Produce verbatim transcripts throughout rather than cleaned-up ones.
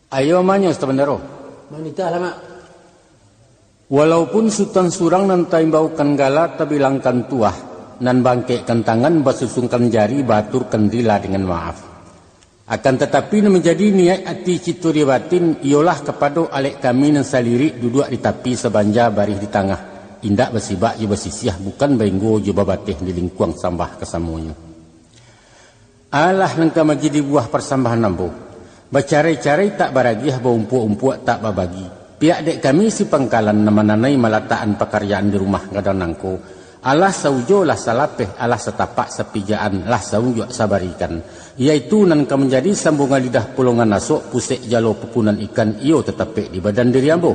Ayo manyo, Sutan Bandaro. Manitahlah, Mak. Walaupun Sutan surang nan taimbaukan gala tabilangkan tuah, nan bangkekkan tangan basusungkan jari baaturkan rila dengan maaf. Akan tatapi nan manjadi niaik ati cito di batin iyolah kapado alek kami nan salirik duduak di tapi sabanja barih di tangah, indak basibak jo basisiah bukan bainggo jo babateh di lingkuang sambah kasamonyo. Alah nan ka manjadi buah parsambahan ambo. Bacarai-carai tak baragiah, baumpuak-umpuak tak babagi. Pihak dek kami si pangkalan nan mananai malatakan pakarjaan di rumah gadang nangko, alah saujo lah salapeh, alah satapak sapijaan, lah saunjuak sabarikan, yaitu nan ka manjadi sambungan lidah pulongan asok pusek jalo pukunan ikan iyo tatapek di badan diri ambo.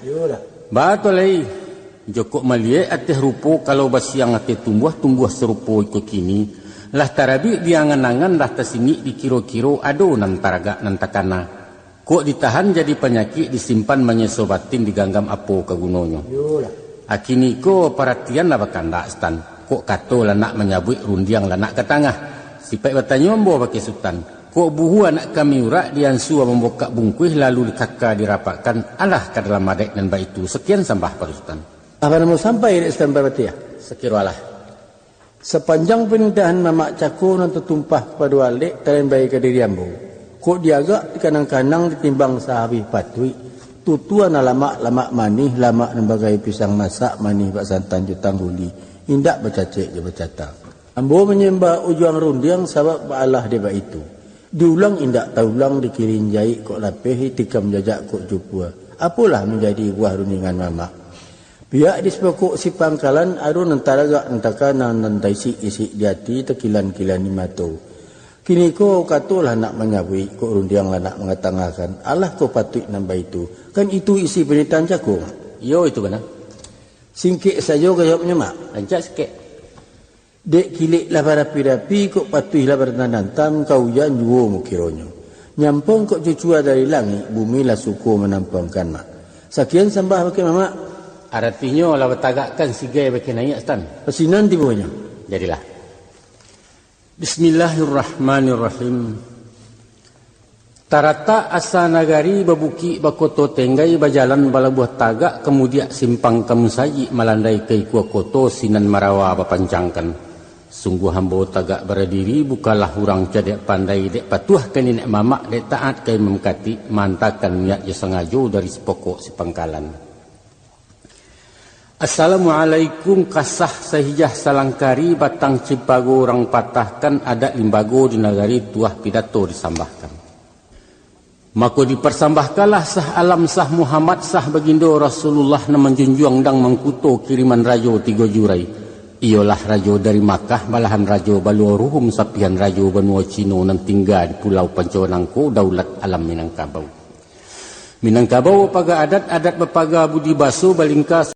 Iyolah. Batua lai. Jokok maliek ateh rupo, kalau basiang ateh tumbuah, tumbuah sarupo iko kini, lah tarabik di angan-angan, lah tasingik di kiro-kiro, ado nan taragak nan takana. Kok ditahan jadi panyakik, disimpan manyeso batin, diganggam apo ka gunonyo? Iyolah. Akini ko paratian lah bakandak, Sutan. Kok kato lah nak manyabuik, rundiang lah nak ka tangah. Sipaik batanyo ambo bakeh Sutan, kok buhu anak kami urak, diansua mambukak bungkuih, lalu dikaka dirapakkan, alah ka dalam adaik nan baitu. Sakian sambah pado Sutan. Apo namo sampai dek Sutan Parpatiah? Sakiro alah. Sapanjang panitahan mamak cako nan tatumpah kapado alek, talambai ka diri ambo. Kok diagak dikanang-kanang ditimbang sahabih patuik, tutua nan lamak, lamak manih, lamak nan bagai pisang masak, manih bak santan jo tangguli, indak bacacek jo bacata. Ambo manyembah ujuang rundiang sabab baalah dek baitu. Diulang indak taulang, dikirin jaik kok lapeh, ditikam jajak kok jupua. Apolah manjadi buah rundingan mamak? Pihak di sapokok si pangkalan, ado nan taragak, nan takana, nan taisik-isik di ati, takilan-kilan di mato. Kiniko katolah nak manyabuik, kok rundiang lah nak mangatangahkan. Alah kok patuik nan baitu? Kan itu isi panitahan cako, Mak? Iyo, itu bana. Singkek sajo jawabnyo, Mak. Rancak sikek. Dek kilek lah barapi-rapi, kok patuih lah barantam-rantam, ka ujan juo mukironyo. Nyampang kok cucua dari langik, bumi lah suko manampuangkan, Mak. Sakian sambah bakeh mamak. Aratinyo lah batagakkan sigai bakeh naiak, Sutan. Pasinan tibonyo. Jadilah. Bismillahirrahmanirrahim. Taratak asa nagari, babukik bakoto tenggai, bajalan balabuah tagak, kamudiak simpang kamusajik, malandai ka ikua koto, sinan marawa bapancangkan. Sungguah ambo tagak baradiri, bukanlah urang cadiak pandai, dek patuah ka niniak mamak, dek taat ka imam katik, maantakan niat jo sangajo dari sapokok si pangkalan. Assalamualaikum, kasah sahijah salangkari, batang cipago urang patahkan, adat limbago di nagari, tuah pidato disambahkan. Mako diparsambahkanlah sah alam, sah Muhammad, sah bagindo Rasulullah, nan manjunjuang undang mangkuto kiriman rajo tigo jurai, iyolah rajo dari Makkah, balahan rajo baluo ruhum, sapihan rajo banua Cino, nan tingga di Pulau Panco nangko, daulat alam Minangkabau. Minangkabau bapaga adat, adat bapaga budi baso, balingka